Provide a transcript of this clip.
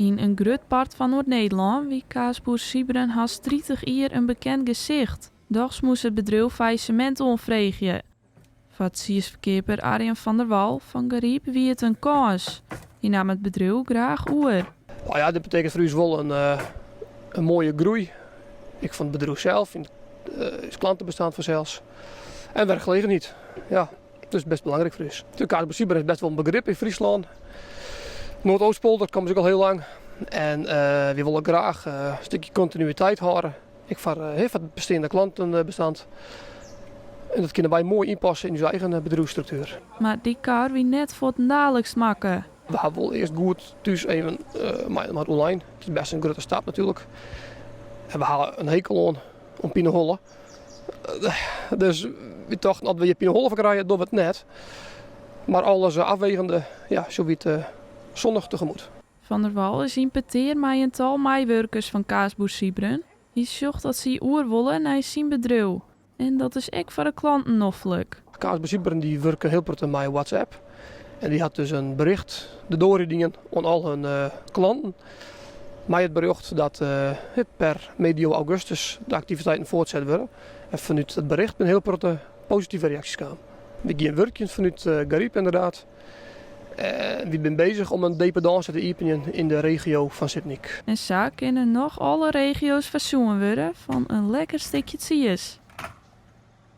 Yn in grut part fan Noard-Nederlân wie Kaasboer Sybren hast 30 jier in bekend gesicht. Dochs moast it bedriuw faillissemint oanfreegje. Foar tsiisferkeaper Arjen van der Wal fan Garyp wie it in kâns. Hy naam it bedriuw graach oer. No ja, dit betekent foar ús wol in, in moaie groei. Ek fan it bedriuw sels, yn it klantebestand fansels. En werkgelegenheid. Ja, dus best belangryk foar ús. De Kaasboer Sybren is best wol in begrip yn Fryslân. Noardoostpolder komme se ek al hiel lang. En wy wolle graach in stikje kontinuïteit hâlde. Ek foar it besteande klantenbestand. En dat kinne wy moai ynpasse yn ús eigen bedriuwsstruktuer. Mar dy kar wie net fuortendaliks makke. We hawwe wol earst goed thús even mei inoar oerlein. It is best in grutte stap natuerlik. En we hawwe in hekel oan oan pineholle. Dus wy tochten as we hjir pineholle fan krije, dogge we it net. Mar alles afwegende, ja, sjogge wy it zonnig tegemoet. Van der Wal is yn petear mei in tal meiwurkers fan Kaasboer Sybren. Hy sjocht dat sy oer wolle nei syn bedriuw. En dat is ek foar de klanten noflik. Kaasboer Sybren dy wurke hiel protte mei WhatsApp. En dy hat dus in bericht de doar útdien oan al hun klanten. Mei it berjocht dat per medio augustus de aktiviteiten fuortset wurde. En fanút dat bericht binne hiel protte positive reaksjes kaam. Wy gean wurkjen fanút Garyp inderdaad. Wy binne bezich om in dependânse te iepenjen yn de regio fan Sint Nyk. En sa kinne noch alle regio's foarsjoen wurde fan in lekker stikje tsiis.